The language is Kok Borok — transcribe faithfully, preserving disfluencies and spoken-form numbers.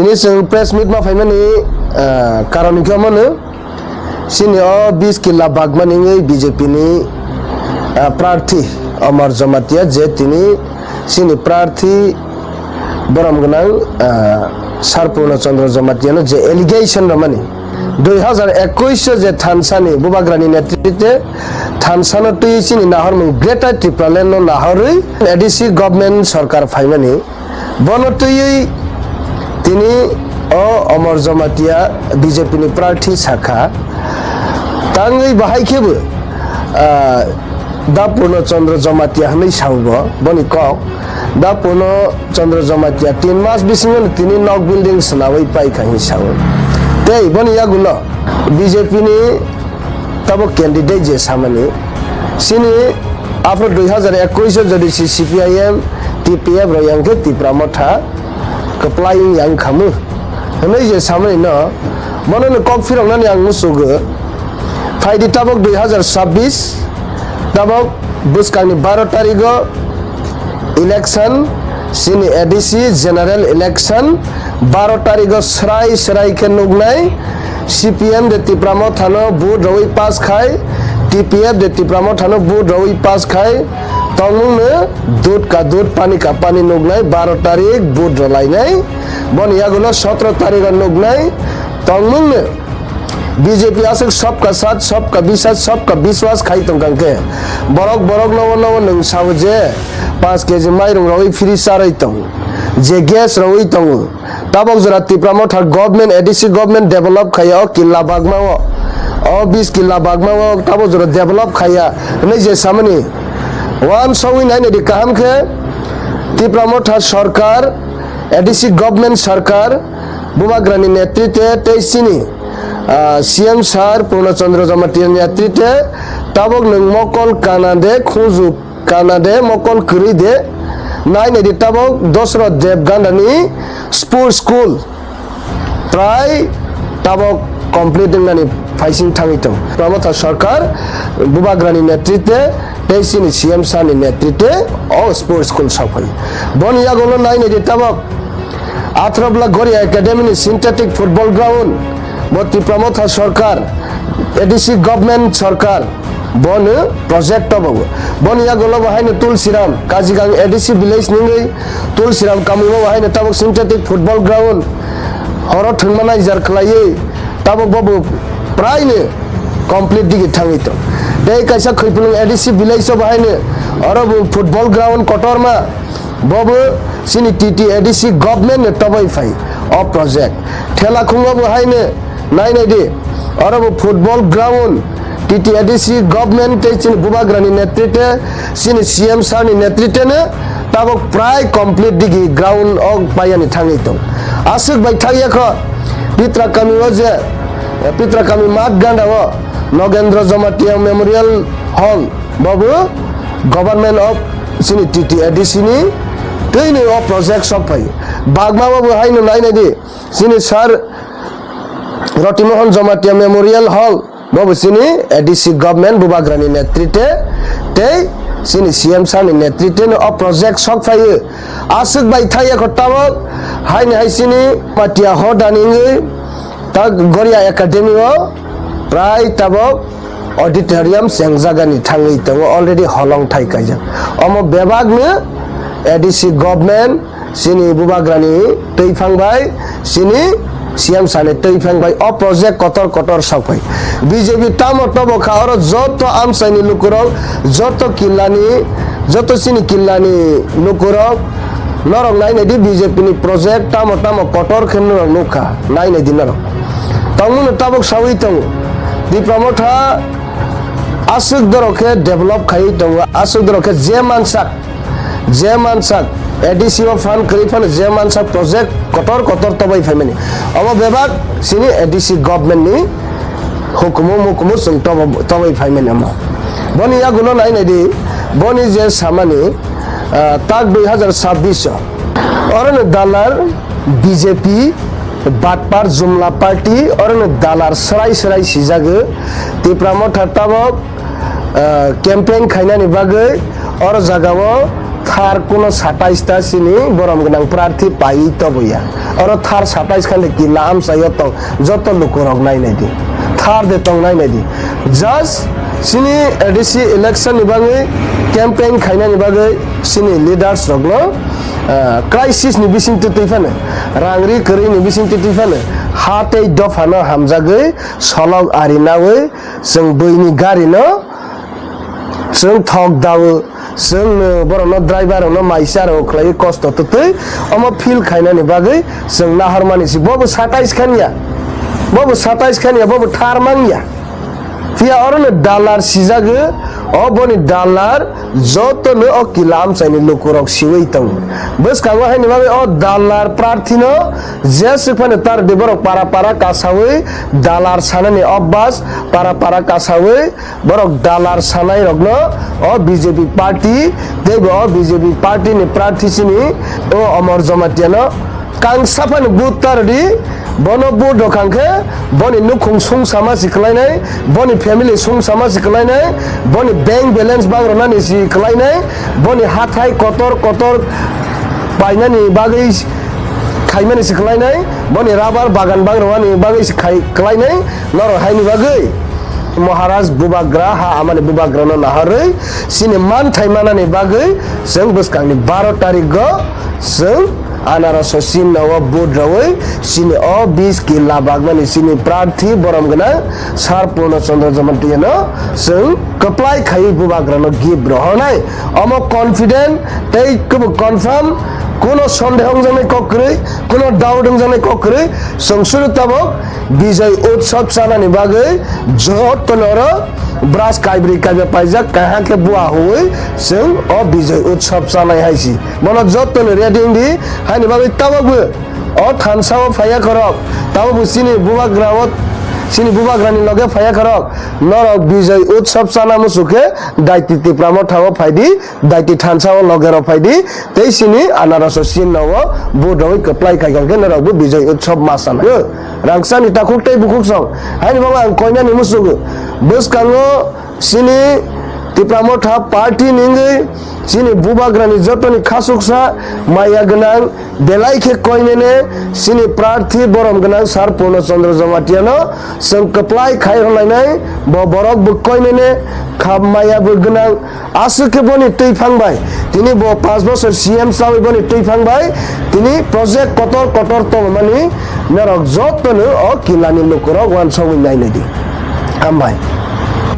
Tini chwng press meet ma phaimani, ah, karon hwnkhe omo no, chini o bis killa bagmani wngwi B J P ni, ah, prarthi Amar Jamatia je tini chini prarthi borom gwnang, ah, Sir Purno Chandra Jamatia no je allegation rwmani, dui hazar ekush o je thansa ni Bubagra ni netritwe thansa no twi chini nahormung Greater Tipraland no nahorwi A D C government sarkar phaimani, bono twiwi tini o Amar Jamatia B J P ni prarthi sakha. Tangwi bahai khebo, ah, Da Purno Chandra Jamatia hwnwi sao bo, boni kok. Da Purno Chandra Jamatia tin mas bisingo tini nok building swnawi paikha hwnwi sao. Tei boni yagulo B J P ni tabok candidate je samani, chini aphuru dui hazar ekush o jodi si C P I M, T P F rok yang khe Tipra Motha kwplai wng yang khamu hwnwi je samani no, bono no kok phiroknani ang musugo. Phaidi tabok dui hazar chabbish, tabok bwskangni baro tarigo election, chini A D C general election, baro tarigo srai srai khe nuknai, C P M de Tipra Motha no vote rwi pass khai, T P F de Tipra Motha no vote rwi pass khai, tongmung no dud ka dud, pani ka pani nuknai, baro tarik vote rwlainai, boni yagulo sotro tarigo nuknai, tongmung no B J P aswk sabka sath, sabka biswas, sabka biswas khai tongkha hwnkhe, borok borok nogo nogo nwng sao je panch K G mairung rogwi free charwi tongo, je gas rogwi tongo, tabok jora Tipra Motha government, A D C government develop khaiya o killa bagma o, o bis killa bagma o tabok jora develop khaiya hwnwi je samani, wansogwi nainai di kaham khe Tipra Motha sarkar, A D C government sarkar, Bubagrani netritwe tei chini, ah, C M sir Purno Chandra Jamatia ni netritwe tabok nwng mokol kana de, khunju kana de, mokol kwrwi de, nainai di tabok Dosro Deb Gandani sports school prai tabok complete wngnani phaising thangwi tong. Tipra Motha sarkar, Bubagrani netritwe tei chini C M sir ni netritwe o sports school sokphai. Boni yagulo nainai di tabok Athroblak Goria Academy ni synthetic football ground, bo Tipra Motha sarkar, A D C government sarkar, bono project tobo. Boni yagulo bo haino Tulsiram, Kajigang A D C village nungwi Tulsiram kamui bo haino tabok synthetic football ground, horo thwngma naijar khlaiwi tabok bobo praino complete digi thangwi tong. Tei kaisa Khwipulung A D C village o bo haino oro bo football ground kotorma, bobo chini T T A D C government ni toboi phai o project. Thela khungo bo haino nainai di, oro bo football ground T T A D C government tei chini Bubagrani netritwe, chini C M sir ni netritwe no tabok prai complete digi ground o paiyani thangwi tong. Aswk bai thangya kho Pitra kami o je, Pitra kami mat ganda o Nogendra Jamatia Memorial Hall. Bobo government of chini T T A D C ni twini o project sok phai. Bagma bobo haino nainai di. Chini sir Roti Mohan Jamatia Memorial Hall. Bobo chini A D C government Bubagrani netritwe tei chini C M sir ni netritwe no o project sok phai. Aswk bai thai ekho tabok haini hai chini Patia Hoda ni wngwi ta Goria Academy o prai tabok auditorium chengjagani thangwi tongo, already holong thai kaijak. Omo bebak no A D C government chini Bubagrani twi phang bai, chini C M sir ni twi phang bai o project kotor kotor sok phai. B J P tamo tobo kha oro joto amchai ni lukurok, joto killa ni, joto chini killa ni lukurok, norok nainai di B J P ni project tamo tamo kotor khe norok nukha, nainai di norok. Tongmung no tabok sawi tongo, Tipra Motha aswk dorok khe develop khaiwi tongo, aswk dorok khe je mansak, je mansak A D C o fund kwrwi phano je mansak project kotor kotor tobai phaimani. Omo bebak chini A D C government ni hukumu mukumu chwng tobo-, tobai phaimani omo. Boni yagulo nainai di, boni je samani, ah, tak dui hazar chabbish o, oro no dalar B J P, Batpar Jumla Party, oro no dalar swrai swrai sijago, Tipra Motha tabok, ah, campaign khainani bagwi oro jagao Thar kuno satais ta chini borom gwnang prarthi paiwi toboya. Oro thar satais khan de kila amchaio tong, joto lukurok nainai di. Thar de tong nainai di. Just chini A D C election ni bagwi campaign khainani bagwi chini leaders rokno, ah, crisis ni bisingtwi twi phano, rangri kwrwi ni bisingtwi twi phano, ha tei dophano hamjagwi solok ari nawi chwng buini gari no chwng thok dawo, chwng no borok no driver rok no maisa rok khlai kosto twtwi omo feel khainani bagwi chwng nahar mani si bobo satais khan ya, bobo satais khan ya, bobo thar man ya. Phiya oro no dalar sijago, o boni dalar joto no o kila amchai ni lukurok siwi tongo. Bwskango haini bagwi o dalar prarthi no je swk phano tar di borok para para kasawi dalar sanani obbas para para kasawi borok dalar sanai rokno o B J P party tei bo o B J P party ni prarthi chini o Omor Jamatia no kangsa phano vote ta rwdi, bono vote rwkha khe boni nukhung sungsama si kwlainai, boni family sungsama si kwlainai, boni bank balance bang rwnani si kwlainai, boni hathai kotor kotor painani bagwi khaimani si kwlainai, boni rubber bagan bang rwnani bagwi si khai kwlainai, norok haini bagwi. Maharaj bubagra ha amani bubagrano naharwi chini manthai manani bagwi chwng bwskangni baro tarigo chwng anaraso chinno o vote rwwi chini o bis killa bagmani chini prarthi borom gwnang Sir Purno Chandra Jamatiano chwng kwplai khaiwi bubagrano gift rohornai. Omo confident tei kwbo confirm, kuno sondeho wngjaknai kok kwrwi, kuno doubt wngjaknai kok kwrwi, chwng suru tabuk Bijay Utsav chanani bagwi jotono oro bwrach kaibrwi kaiba paijak, kaiha khe bua huwi chwng o Bijay Utsav chanai hai si. Bono jotono ready wngdi, haini bagwi tabukbo o thansa o phaiya khorok, tabukbo chini bubagra o, chini bubagrani loge phaiya khorok, norok Bijay Utsav chana muchuk khe Daiti Tipra Motha o phaidi, Daiti thansa o loge rok phaidi, tei chini anaraso chinno o vote rwwi kwplai khai kha khe norokbo Bijay Utsav ma sana. Rangchakni takhuk tei bukhuk song. Haini bagwi ang koinani musugo. Bwskango chini Tipra Motha party ni wngwi chini bubagrani jotoni khasuksa maya gwnang belai khe koinene chini prarthi borom gwnang Sir Purno Chandra Jamatiano chwng kwplai khai rwlainai, bo borok bo koinene kham maya bo gwnang. Aswk khe boni twiphang bai, tini bo panch bosor C M chawi boni twiphang bai, tini project kotor kotor tongmani norok jotono o kilani lukurok wansogwi nainai di. Hambai.